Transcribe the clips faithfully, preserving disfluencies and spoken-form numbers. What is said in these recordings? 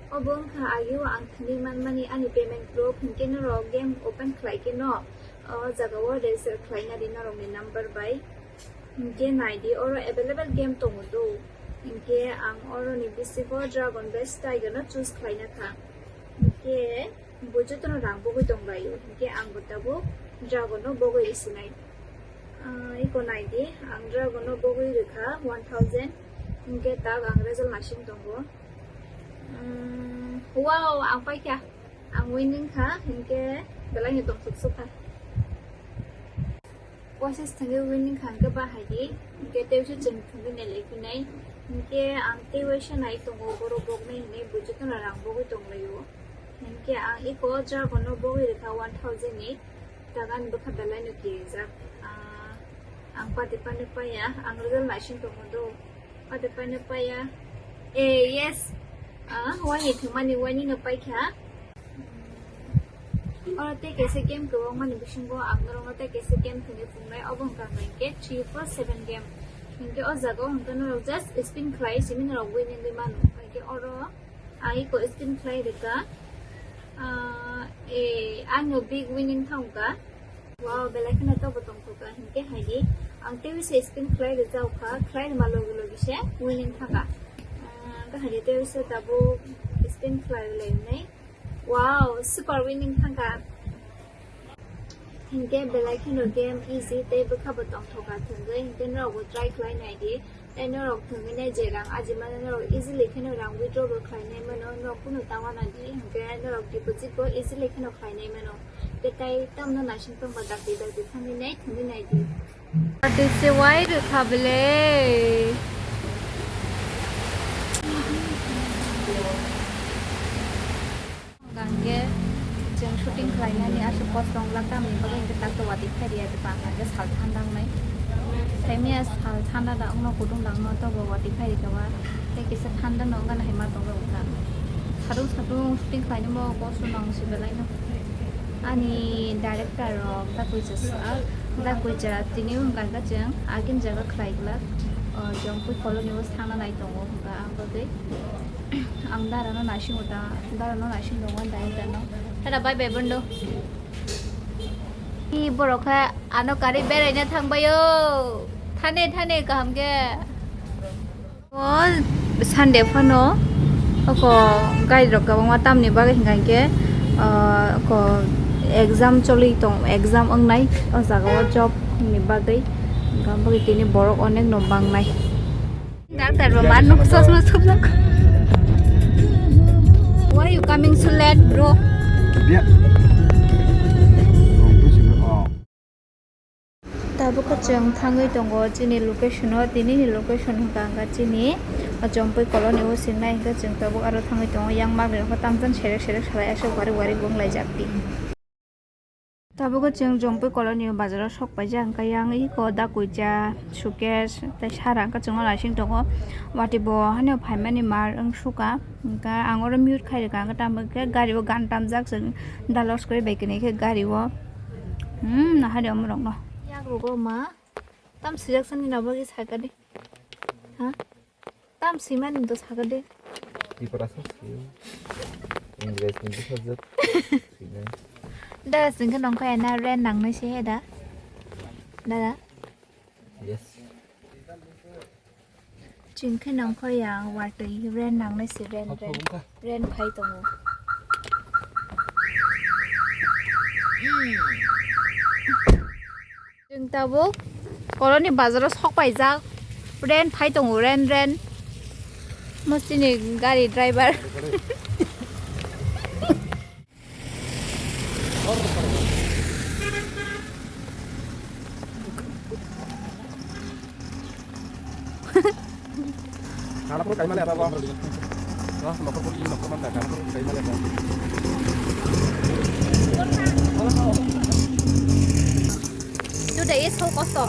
Obo wngkha agio ang thwngwi manmani ani payment proof, hinkhe norok game open khlai khe no o jaga o register khlaina di norokni number bai. Hinkhe nai di, oro available game tongo do. Hinkhe ang oroni bisingo Dragon Best Tiger no choose khlaina kha. Hinkhe bo jotono rang bogwi tong laio. Hinkhe ang bo tabuk Dragon no bogwi rwsinai. Ah, iko nai di, ang Dragon no bogwi rwkha one thousand. Hinkhe tak ang result naising tongo. Mm, wow, ang paikha. Ang winning kha, hinkhe belai no tongthok sukha. Process thangwi winning kha hinkhe bahai di, hinkhe tei usu chwng thangwi nai lai phinai. Hinkhe ang tei waisa nai tongo, borok boknai hinwi bo jotono rang bogwi tong laio. Hinkhe ang iko Dragon no bogwi rwkha one thousand ni. Tagan bwkha belai no kirijak. Ah, ang pati pani paya, ang result naising tongo do. Pati pani paya. Eh, yes. Ah, wani thumani wani no paikha. Oro tei kaisa game kwbangmani bisingo ang norokno tei kaisa game thwngwi phungnai, obo wngkha hwnkhe three four seven game. Hinkhe o jaga o hwnkhe norok just spin khlai simi norok winning wngwi mano. Hinkhe oro Ang iko spin khlai rwkha. Ah, eh, ano big winning thangkha. Wow, belai kheno tobo tongthokha hinkhe hai di. Ang tei se spin khlai rwjak kha, khlai rwma logi logi se winning thangkha. Ah, hwnkhe hai di tei se tabuk spin khlai rwlai nai. Wow, super winning thangkha. Hinkhe belai kheno game easy tei bwkha bo tongthokha thwngwi, hinkhe norokbo try khlai nai di. Tei norok thwngwi nai je rang ajimano norok easily kheno rang withdraw bo khlai nai mano, norok kunu ta wana di, hinkhe norok deposit bo easily kheno khlai nai mano. Tei tai tamno naising tongba dakti dakti thangwi nai thwngwi nai di. Ate se wai rwkha bele. Hwnkhe chwng shooting khlainani aswk kosto wngjak tamni bagwi hwnkhe tak to watwi phai rwya, bwkha hwnkhe sal thanda wngnai. Tei miya sal thanda da wngno, kutung da wngno, tobo watwi phai rwkha ba tei kisa thanda no wngna hai ma tongwi wngkha. Satung satung shooting khlainani bo kosto nang si belai no. Ani director rok da kuisa sa, da kuisa tini wngkha hwnkhe chwng agini jaga khlai glak, o Jompui colony o thangna nai tongo hwnkha ang bagwi. Ang dara no naising uta, dara no naising tongo, dai dano. Tada bye bye bondo. Hi borok kha ano kari beraina thangbaio. Thane thane kaham khe. O Sunday phano oko gari rok kwbangma tamni bagwi hwnkha hwnkhe, ah, oko exam choli tong, exam wngnai o jaga o job ni bagwi, hwnkha bagwi tini borok onek no bangnai. Doctor bo ma nuk chosma sumnuk. Why you coming so late, bro? Dia. Tabuk khe chwng thangwi tongo chini location o, tini ni location hwnkha hwnkha chini Jompui colony o singnai hwnkhe chwng tabuk aro thangwi tongo, yang magni rok tamjani serek serek salai aswk wari wari bo wng laijak di. Tabuk khe chwng Jompui colony o bazar o sok paijak, hwnkhe yang iko da kuicha, suitcase tei sara hwnkhe chwngno naising tongo, watwi bo haino phaimani mar wng suka, hwnkhe ang oro mute khai rwkha, hwnkhe tamo khe gari o gan tamjak chwng da loss kwrwi bai kwnwi khe gari o. Hmm, nahari omorokno. Yak rogo ma. Tam swijak sani na bagwi saka de. Ha? Tam swimani do saka de. Tripura sa swi. English ni bwsajwk swinai. Dada, chwng khe nongkhor ya na rent nangnai se he da? Dada? Yes. Chwng khe nongkhor ya watwi rent nangnai se, rent, rent. Rent phai tongo. Chwng tabuk colony bazar o sok paijak, rent phai tongo, rent, rent. Mostly ni gari driver. Nana puro kaimani ata bo. Wah, nokor puro ini nokor manda, nana puro kaimani ata. Today is so kosto.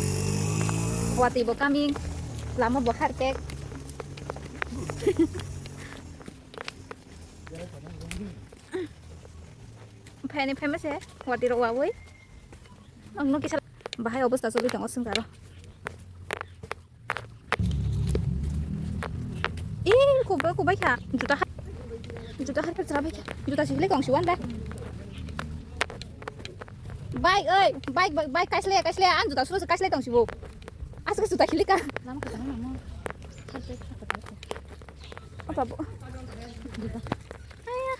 Watwi bo coming. Lama bo harpek. Phaini phaima se watwi rok wawi. Ang no kisa bahai obosta choli tongo swngcharo. Ih, kubai, kubai kha. Juta ha-, juta Har pek chara bai khe. Juta si hile kong si wan bai. Bai, oi, bai, bai, bai, kaisle, kaisle, an juta suru kaisle tong si bo. Asuk juta hile ka. Apa bo? Aya.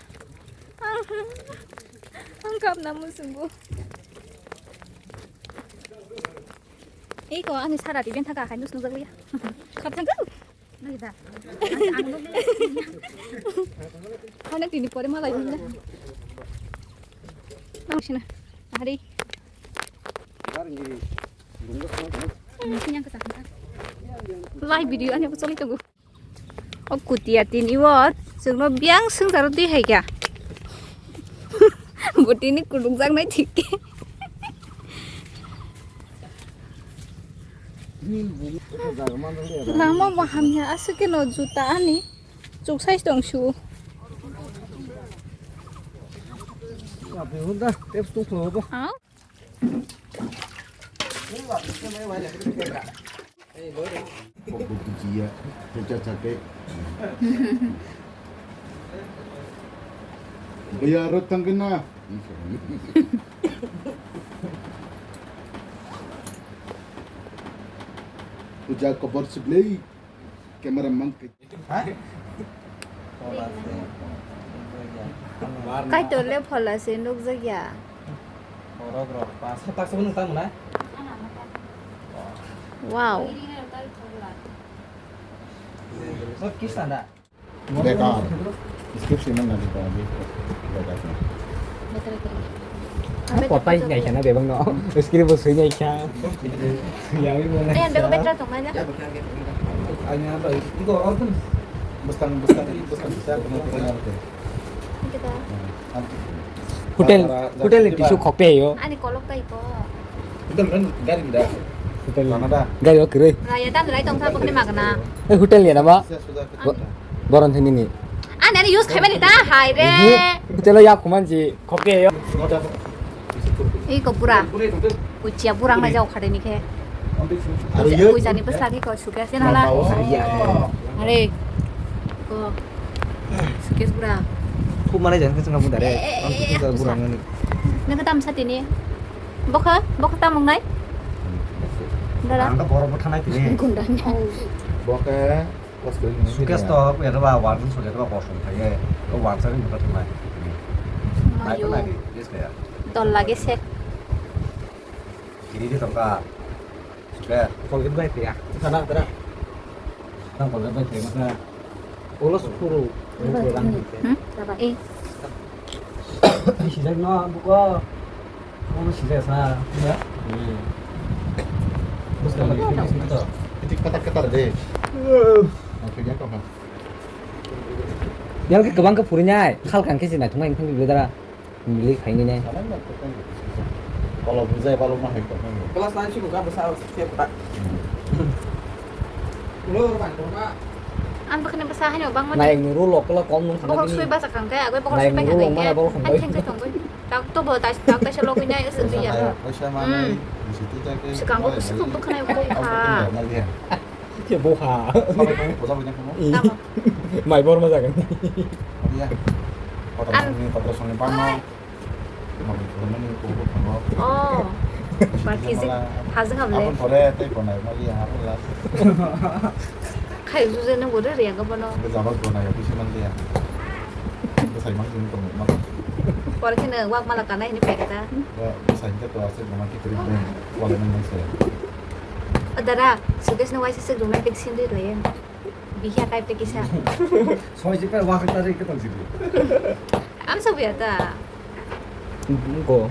Ang kap namu sungguh. Iko ani sara ti ben thaka khai nus nujak liya. Kap thang kau. Nagi da. Hanak tini pore malai ni. Nang sina. Hari. Live video ani aku choli tunggu. O kutia tini o chwngno biyang swngcharo twi hai kha. Bo tini kulukjaknai thik khe. Lama bo hamya aswk khe no juta ani chuk size tong su. Aw. Kok bujiya, kerja capek. Bayar utang kena. Puja kobar sebelah. Camera mangke. Kaitor le phola se nukjakya. Wow. Bekar. Skip sui man nadi to abi. Bekar. Ang kotai ngai khana bebak no. Script bo sui ngai kha. Yawi bo ngai. Ayan bego betra tong ngai na. Anya to iko organ. Bustang bustang bustang bisa kono kono organ. Hotel hotel ni tisu khokpe yo. Ani kolok tai ko. Hotel kan gari da. Hotel. Mana da? Gari o kere. Raya tam rai tong sa pokne magna. Eh hotel ya nama? Boron thini ni. Ani ani use khaimani ta hai re. Hotel ya kuman ji. Khoke yo. Ei ko pura. Kuchia burang na jao khade ni khe. Aro yo. Kuchani bwsla khe ko suke sen hala. Are. Ko. Suke bura. Khub mane jan khe chwngno bunda re. Ang kuchia burang ni. Nang tam sa tini. Bokha, bokha tam ngai. Dara. Ang to borok bo thanai tini. Gunda ni. Bokha. Sukes to, ya to ba, warden so, ya to ba, kosong thai, ya to warden sa ni muta thai. Mayo. Nai, nai, yes, kaya. Dol lage se. Kiri di tongka. Sukes. Kolgit bai tiya. Sana, tara. Tang kolgit bai tiya, masa. Ulo sukuru. Hmm? Baba, eh. Sijak no, buko. Kamu sih saya salah, ya? Hmm. Terus kalau gitu, gitu. Itu ketat-ketat deh. Oke, dia kok, ha? Yang ke kebang ke purinya, hal kan ke sih, nah, cuma yang kan beda lah. Milih kayak ini nih. Kalau bisa ya, kalau mah, ya, kok, kan. Kelas lain sih, bukan besar, siap, Pak. Lo, Pak, Pak. Ang bakal nang basa hanya bang mana? Naik nuru lo, kalau kamu nang. Bokok sui basa kangkai, aku bokok sui basa kangkai. Naik nuru lo, mana bokok kangkai? Kan kangkai tongkoi. Tak to bo, tak tak tak selo kunya ya sendiri ya. Pesa mana? Hmm. Di situ tak ke. Sekarang aku suka bukan aku kah. Ya boha. Sampai kamu, bosan punya kamu? Iya. Mai bor masa kan? Iya. Kotor songni, kotor songni pano. Oh. Ba kisi hajeng hamle. Abon pore tei konai ma iya aro la. Khai juje nang bore riya ga bono. Be jabak konai office man dia. Besai mang jing tong ma. Pore khene wak mala kanai hini pekta. Ba besai ke to ase goma ki kri ben. Wala nang nang se. Adara, suges no waise se romantic scene ri layen. Bihya type te kisa. Soi jipe wak ta ri ke tong jipe. Am so biya ta. Go.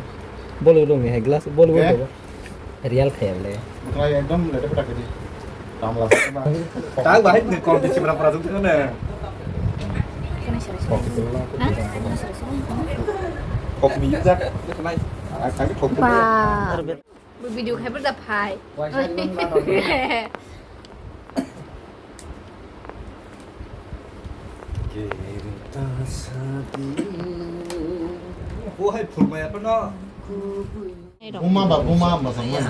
Bolu rong ni hai glass bolu rong. Real khaya le. Bukai ekdom lete peta kedi. Tamla. Tang bahai ni kol de chibra pura jung ne. Kok mi jak. Ai ai kok. Ba. Video khai berda phai. Bo hai phurmaya phano. Buma ba buma ba sama.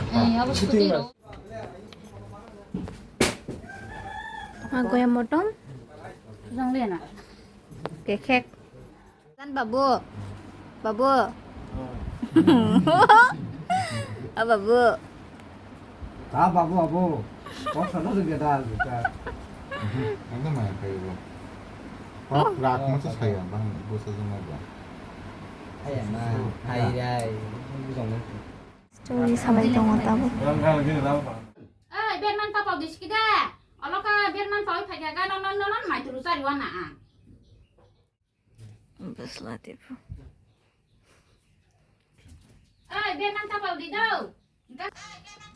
Agoya motom. Jang le na. Kekhek. Tan babu. Babu. Ah, babu. Ta babu, abu. Kok sana tu kita kita. Ano maya kayo ba? Kok rak mo sa saya bang, bu sa jama ba. Ay, ma, ay, ay. Story salai tongo tabuk. Ai, berman tapau diski de. Oloka berman pawi phai kha, gano non non non mai turu chari wana ang. Bwsla tipo. Ai, berman tapau di do.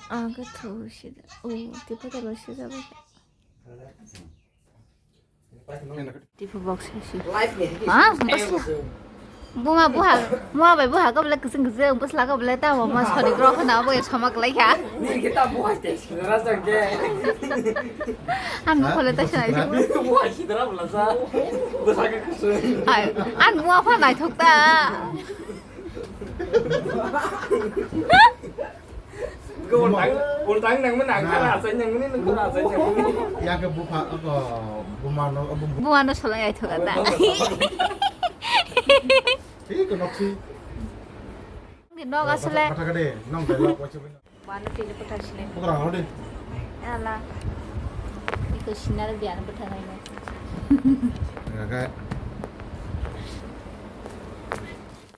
Aga thau sida. Oh, tipo talo sida ba. Tipo box si. Ah, bwsla. Buma buha, buma bai buha ko bole kusung kusung, bwsla ko bole ta mo sori gro khana bo sama klai kha. Ni kita buha te sura jang ke. An mo khole ta sina. Buha si dara bla sa. Bwsa ke kusung. Ai, an mo pha nai thok ta. Ultang, ultang nang mana angkara asai nang mana nang kara asai nang mana. Ya ke bupha, apa, bumano, apa, bu- Bumano solai ai thoka ta. Ih, kenok sih. Di nok asle. Kata kade, nang belok wacha bina. Bano tili kota sini. Pukra hodi. Ala. Iko sinar biar betha ngai. Ya ke.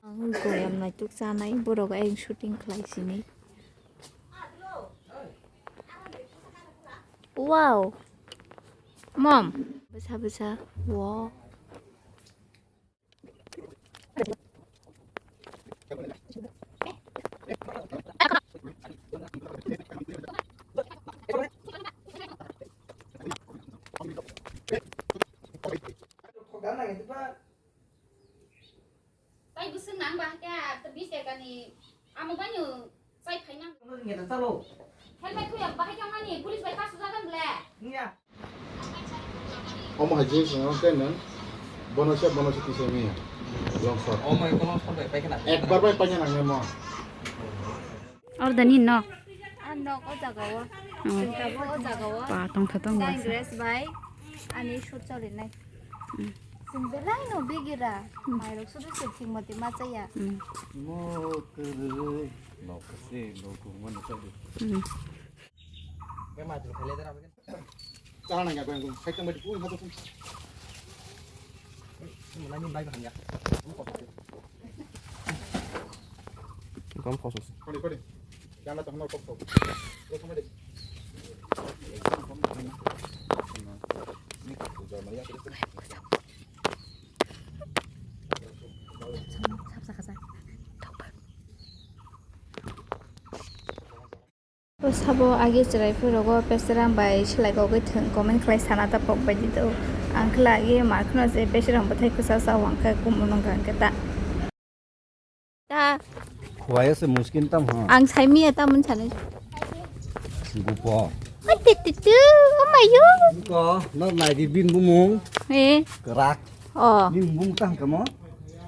Ang goyam naituk chanai borok ayang shooting khlai sini. Wow. Mom, bwsa bwsa. Wow. Tai bwswk nang ba hakhe, ar to bis tekani amo baino chai phaimang. Ngi ta chalo. Helmet thuya bahai khe mani police bai kasu jagan ble. Ngiya. Omo hai jeans no tei nang bono se, bono se tisai manya. Long short. Omo hai bono short bai paikha na. Ekbar bai paikha nang mo. Or dani no. Ang nok o jaga o. Oh. Chwng tabuk o jaga o. Pa tongtha tong ba. Dangress bai ani shoot choli nai. Hmm. Chwng belai no begira. Hmm. Mairok sudu se thik mati ma chaya. Hmm. Mo kwrwi. Nok se nok mano chaya. Hmm. Ke ma chwng khale dara. Chana nangya, kau yang side tang badi, ui, mata tu. Mana ni bai bahaya. Gom khosos. Kori, kori. Jana tang no kok kok. Lo sama deh. Sab sab sab. O sabo agi chwrai phuru rogo Pesera bai swlai kogwi thwng comment khlai sana ta pok bai di do. Ang khlai agi ma khno je Pesera bwthai kwsa sa wang kha kumun wng kha hwnkhe ta. Ta. Khwlai se muskin tam ha. Ang sai miya ta mun sani. Gupo. Ati tu tu, amayu. Ko, no nai di bin bumung. Eh. Kerak. Oh. Bin bumung tang kamo.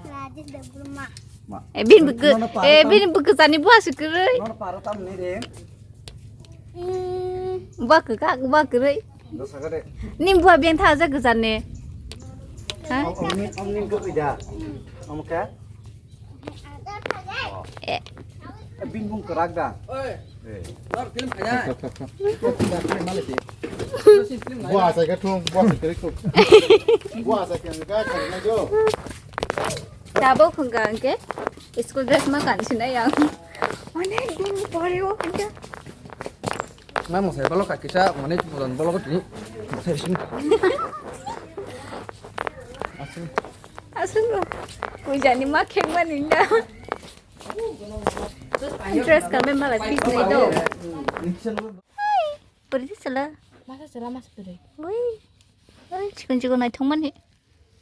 Rajin de gulma. Ma. Eh, bin bukuk, eh, bin bukuk sani buah sukurui. Nono paro tam ni re. Hmm. Buah kukak, buah kurui. Ning buah biang tha aja kuchan ni. Ha? Om, om ni, om ni kok ida. Om ka? Eh. Eh, bin bung kerak da. Oi. Eh. Nor film kaya. Buah asai ka thung, buah asai ka thung. Buah asai ka thung, ka thung na jo. Tabuk hwnkha hwnkhe school dress ma kansinai ang. Onek din pore o hwnkhe. Na mosai balo kakisa, mane chukulan balo ko tini. Mosai sini. Aswk. Aswk. Koi jani ma khengmani na. Dress kanbai malai fix nai do. Puri sala. Masa sala masa puri. Ui. Ui, chikon chikon nai thongmani.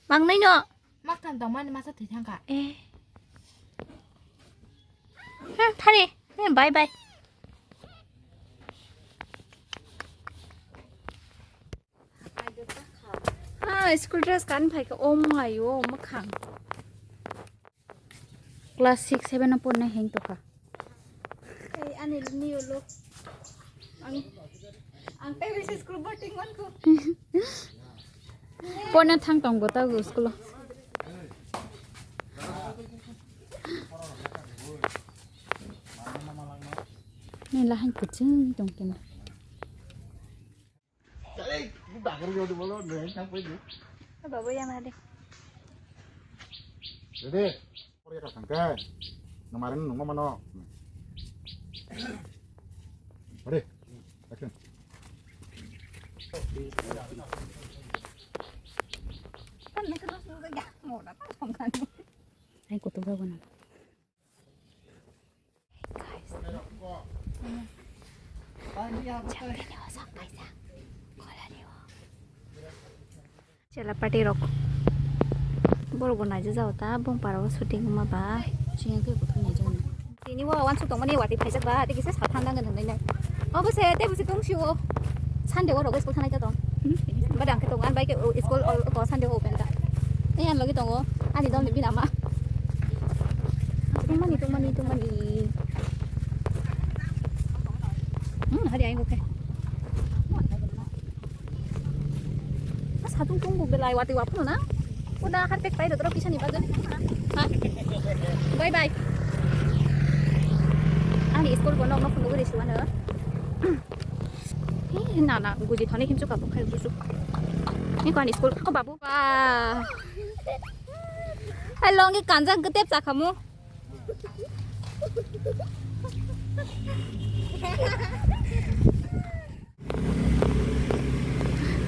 Mangnai no. Maktan tongmani masa thwi thangkha. Eh. Hmm, thani. Hmm, bye bye. Ah, school dress kan phaikha. Oh my, oh, makhang. Class six, seven o pornai heng tokha. Ei, ani new look. Ang, ang tei bisa school boarding manku. Porna thang tong bo ta school o. Lahai kuchung tong kena. Babu ya mari. Ready? Kori ka sangke. Namarin nungma mano. Ready? Action. Hai kutu ba guna. Chela party rok. Borok bo naijak jago ta bong para o shooting wngma ba. Chini o wansuk tongmani watwi phaijak ba tei kisa saphang nang nang nai. Obo se tei bo se tong sio. Sunday o rok school thanai ta tong. Bada ang khe tongo, ani bai khe school o, o Sunday open ta. Tei ani logi tongo, ani dol ni bini ama. Tongmani, tongmani, tongmani. Hmm, hari ayang oke. Satung tung bu belai wati wapu na. Udah harpek pai dotro kisa ni bagun. Ha? Bye bye. Ani school bono ma phungo guri suwa na. Hi, na, na, guji thani himchu kapu khai gusu. Ni ko ani school ko babu. Ba. Hai longi kanjak getep chakhamu.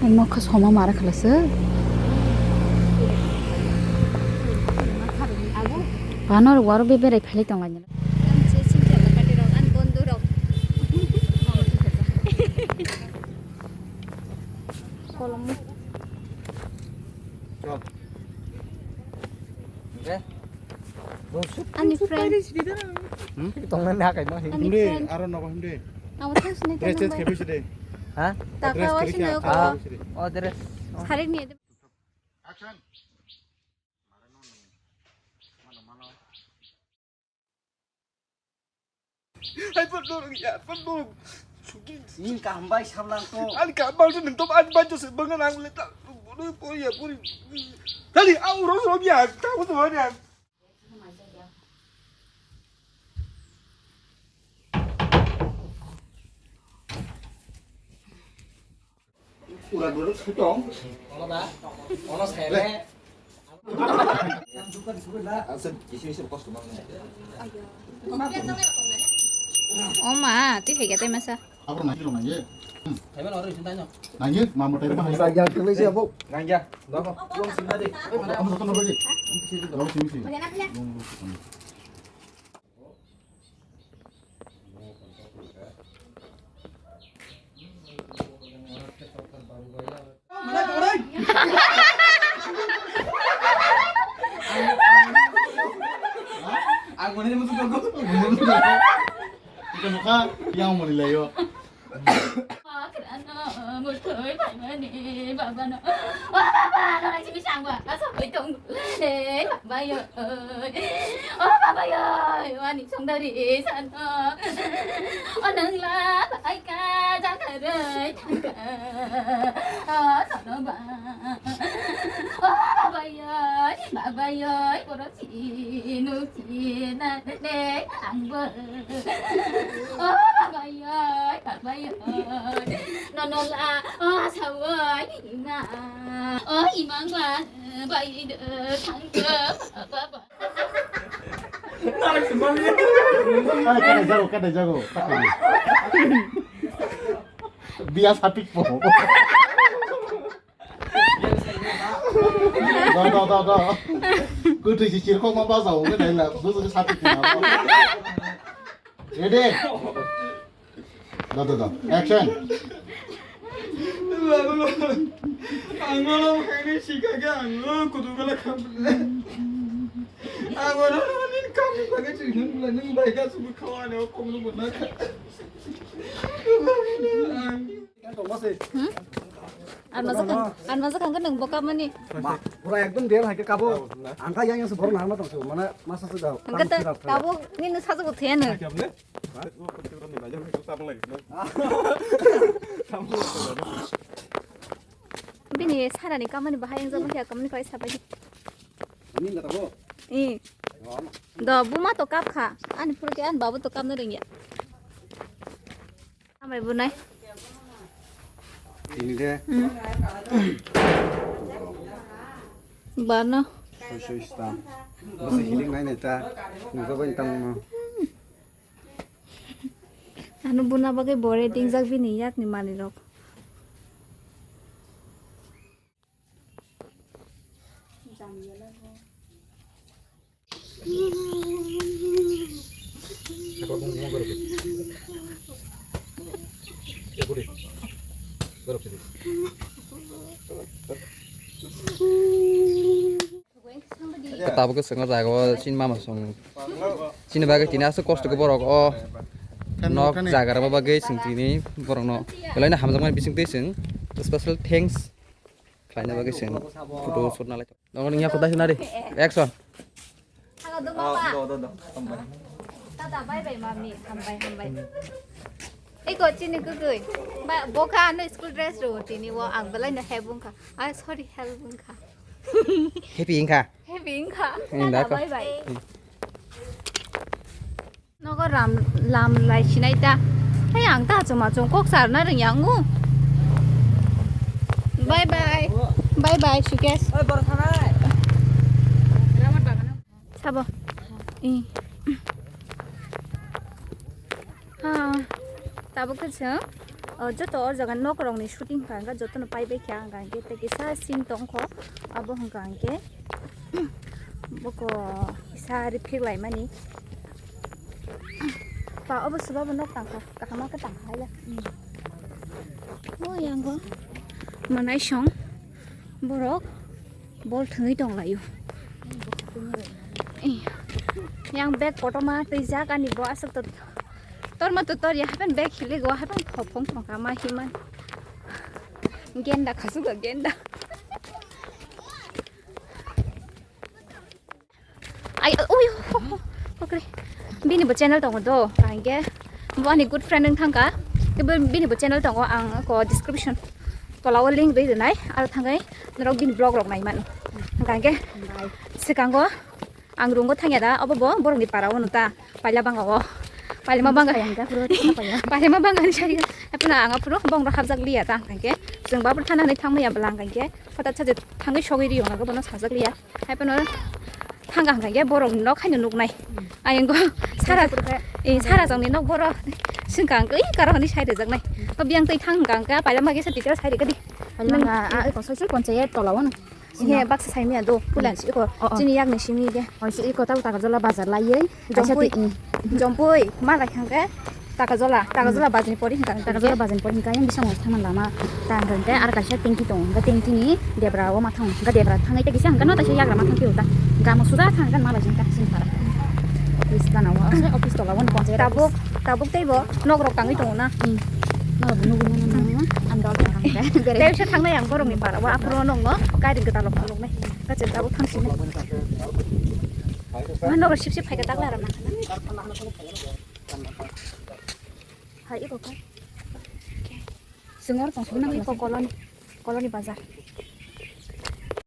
Nokha soma mara khalase. Panor waro be berai pheli tonglaini. Kolom. Chal. Oke. Ani friend. Hmm? Tongnani hakai ma hin. Ani Himdi, friend. Aro nogo himdi. Amo thang sini Dress change tongmani. Khebi sidi. Ha? Taka Dress wa khebi sini kya? Ko. Ah, oh, dress. Oh. Sarik ni. Action. Hai, pun dorong ya, pun dorong. Sugi. Ning kaham bai samlang to. Ani kaham bai to nang to ani bai to se bangan ang le ta. Puri puri ya puri. Tadi au ro ro ya, ta ko to ya. Ura dulu sutong. Ono da? Ono sele. Asa isi isi kos tumang. O ma, ti hege te masa. Abro nangji rong nangji. Thaiban oro isin tanyo. Nangji, mamo thaiban hai. Nangya, kemisi abo. Nangya. Lama, long sing tadi. Amo sotong lagi. Long sing sing. Ang mani mutu tongko. Ika nukha yang mani layo. Akrano muthoi phaimani babano. O baba, nang simi sangba, asokoi tong. E baba yo, o baba yo, ani songdari sano. O nangla baika jakaroi thangka. O sono ba. O baba yo, baba yo, borok Inu china ne angbo. O babayoi, babayoi. Nonola, o sawoi, ima. O imangba, bai de thangko, baba. Ai, kada jago, kada jago, kada jago. Biya sapik po. Do, do, do, do. Kwtwi si chirkok ma bajao, ke naila, bujo ke sati kina. Ready? Do, do, do. Action. Ang no khaini sikha ke ang no kudu gala kham. Ang no ni kham ni bagwi chini nung bai ka subu khawa ne kong no bona. Hmm? Ang majakang, ang majakang ka nung bo kapmani. Ma, pura ekdom real hai ke kabo. Ang ka yang yang se borok nang ma tong se, mana masa se da. Ang ka ta kabo ni nu sajago thaya no. Bini sarani kamani bahai ang jabo kya kamani kai sabai. Ni da bo. Eh. Do buma to kap kha. Ani pura ke ani babu to kapna rengya. Bai bunai. Ini de. Hmm. Bano. Soi soi stam. Basa hilik nai nai ta. Nungsa bai tang no. Anu buna bagai bore dingjak bini yak ni mani rok. Tabuk swngna jaga o chini mama song chini bagwi tini aswk kosto khe borok o nok jaga rwma bagwi chwng tini borokno belai no hamjakmani bisingtwi chwng special thanks khlaina bagwi chwng photo shoot nalai. Nongni ya kota sinari action. Hello, do mama. Do, do, do. Hambai. Tata, bye bye, mami. Hambai, hambai. Ei ko chini kukui. Ba, boka ano school dress ro tini wo ang belai no he bungkha. Ai, sorry, hell bungkha. Happy wngkha. Happy wngkha. Tata, bye bye. Nogo ram lam lai sinai ta. Hai ang ta chuma chung kok sar na ring yang u. Bye bye. Bye bye, Sukesh. Oi, bor thanai. Sabo. I. Ha. Tabuk khe chwng, o, joto o jaga nok rok ni shooting hwnkha hwnkhe joto no pai bai kha hwnkha hwnkhe tei kisa scene tong kho abo hwnkha hwnkhe boko kisa reflect lai mani. Ba obo swba bo nok tang kha kaham khe tang kha ya. O yango manai song borok. Bol thwngwi tong laio. Yang bag kotorma twijak ani bo aswk to torma to tor ya hapen bag hili go hapen thopong thongka ma himan. Genda khasuka genda. Ai oi ho ho. Okre. Bini bo channel tongo do. Angke bo ani good friend wng thangka. Bini bo channel tongo ang ko description. Tola o link rwi rwnai, aro thangwi norok bini vlog rok nai mano. Hwnkha hwnkhe swkango ang room o thangya da, obo bo borokni para o nw ta, paila banga o. Pailama banga. Pailama banga ni sari. Haphano ang aphuru bong rok hapjak liya ta, hwnkha hwnkhe chwng bo aphuru thana hinwi thangmaya bwla, hwnkha hwnkhe hothat saje thangwi sogwi rio, hwnkha hwnkhe bono sajak liya. Haphano thangkha hwnkha hwnkhe borok nok haino nuknai. Ayang go sara, eh, sara jongni nok borok swngkha hwnkhe oi karo hwnwi sai rwjaknai. O biyang twi thang hwnkha hwnkhe pailama kisa detail sai rwkha di. Pailama a eko soisoi ponchayat tola wano. He baksa sai miya do pulan si eko chini yakni simi ge. Oi si eko tabo taka jola bazar laiye. Jompui, jompui ma lai hwnkhe. Takajola, Takajola bajini pori hwnkha. Takajola bajini pori hwnkha yang bising thangma lama ta hwnkha hwnkhe ar kaisa tengki tongo, hwnkha tengki ni debra o ma thango, hwnkha debra thangwi tei kisa hwnkha no taisa yagra ma thang phiyok ta, hwnkha mo suda thang hwnkha ma bai hwnkha sini para. Office gana o, office tola o ponchayat. Tabuk, tabuk tei bo nok rok tangwi tongo na. Hmm. Nok rok nugo mano na, ang dol thang hwnkha. Tei bisa thangnai ang borok ni para o aphuru no gari kwtal rok phunuknai. Hwnkha chwng tabuk thang sini. Ma nok rok sip sip phaikha takla rok ma. Hai, iko kai. Sengor tong sini iko koloni, koloni bazar.